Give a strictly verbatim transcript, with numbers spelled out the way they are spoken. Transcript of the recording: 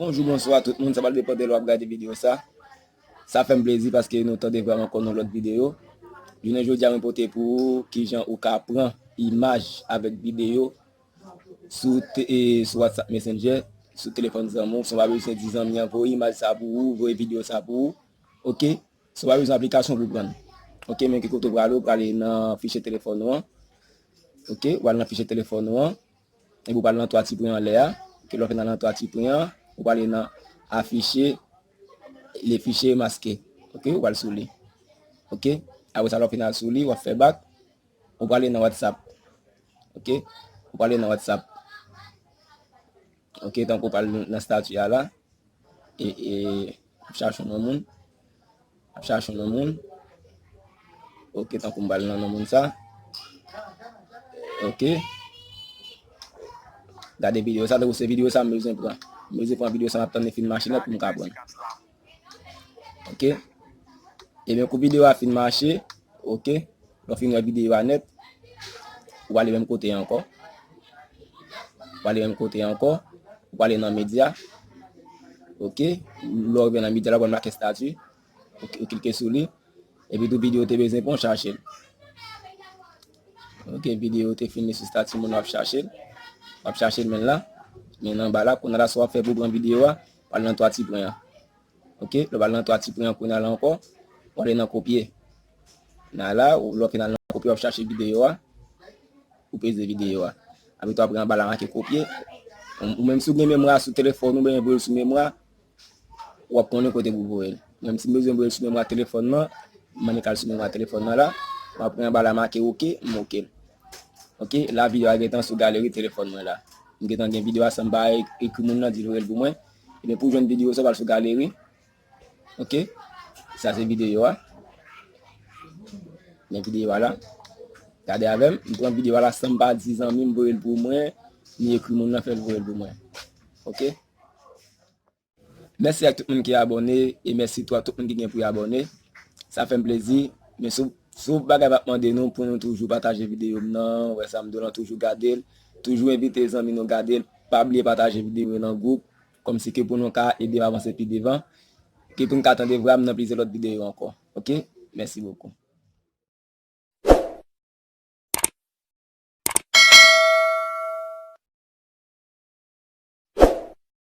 Bonjou, bonswa tout moun, sa pral depann de lè w ap gade videyo sa. Sa fè m plezi paske nou tande vrèman ankò nan lòt videyo. Jounen jodi a, mwen pote pou ou kijan ou ka pran imaj avèk videyo sou, te, e, sou WhatsApp Messenger, sou telefòn zanmi w. Si w pa bezwen di zanmi an voye imaj sa pou ou, voye videyo sa pou ou. Oke? Si w pa bezwen aplikasyon pou pran. Oke, men ki kote w prale, w prale nan fichye telefòn ou an. Oke, w al nan fichye telefòn ou an. Epi w pral nan twa ti pwen anlè a. Ke lè w fin al nan twa ti pwen an, ou prale nan afficher les fichiers masqués. Oke, ou pral sou li. Oke, apre sa lè w fin al sou li, w ap fè back. Ou prale nan WhatsApp. Oke, ou prale nan WhatsApp. Oke, tankou w pral nan estati a la. E, e, ap chache yon non moun. Ap chache yon non moun. Oke, tankou m pral nan non moun sa. Oke. Gade videyo sa, tankou se videyo sa m bezwen pran. M bezwen pran videyo sa, m ap tann li fin mache nèt pou m ka pran. Oke. Ebyen, kou videyo a fin mache, oke, lè w fin wè videyo a nèt, ou prale menm kote a ankò. Ou prale menm kote a ankò. Ou prale nan medya. Oke. Lè w rive nan medya la, ou pral make estati. Ou, ou klike sou li. Epi tou videyo te bezwen pran, chache l. Oke, videyo te fini sou estati moun w ap chache l. W ap chache l men la. Men anba la, kounye a la, sa w ap fè pou w pran videyo a, pral nan twa ti pwen an. Oke, lè w pral nan twa ti pwen an kounye a la ankò, w ale nan kopye. Nan la, ou, lè w fin al nan kopye, w ap chache videyo a, ou peze videyo a. Apre tou, apre anba la make kopye. Ou, ou menm si w gen memwa sou telefòn ou, oubyen voye l sou memwa, w ap konnen kote pou voye l. Menm si m bezwen voye l sou memwa telefòn nan, m annik al sou memwa telefòn nan la, m ap pran anba la make oke, m oke l. Oke, la videyo a gentan sou galeri telefòn mwen la. M gentan gen videyo a san m pa e-, ekri moun nan, di l voye l pou mwen. Ebyen, pou w jwenn videyo sa, w al sou galeri. Oke, sa se videyo a. Men videyo a la. Gade avè m, m pran videyo a la san m pa di zanmi m voye l pou mwen, ni ekri moun nan fè l voye l pou mwen. Oke? Mèsi ak tout moun ki abòne, e mèsi tou a tout moun ki gen pou y abòne. Sa fè m plezi. Men si w, si w bagay pa t mande nou pou nou toujou pataje videyo m nan, wè sa m di w lan, toujou gade l, toujou envite zanmi nou gade l, pa bliye pataje videyo yo nan gwoup, kòmsi ke pou nou ka ede m avanse pi devan, ke pou n ka tande vwa m nan plizyè lòt videyo ankò. Oke? Mèsi bokou.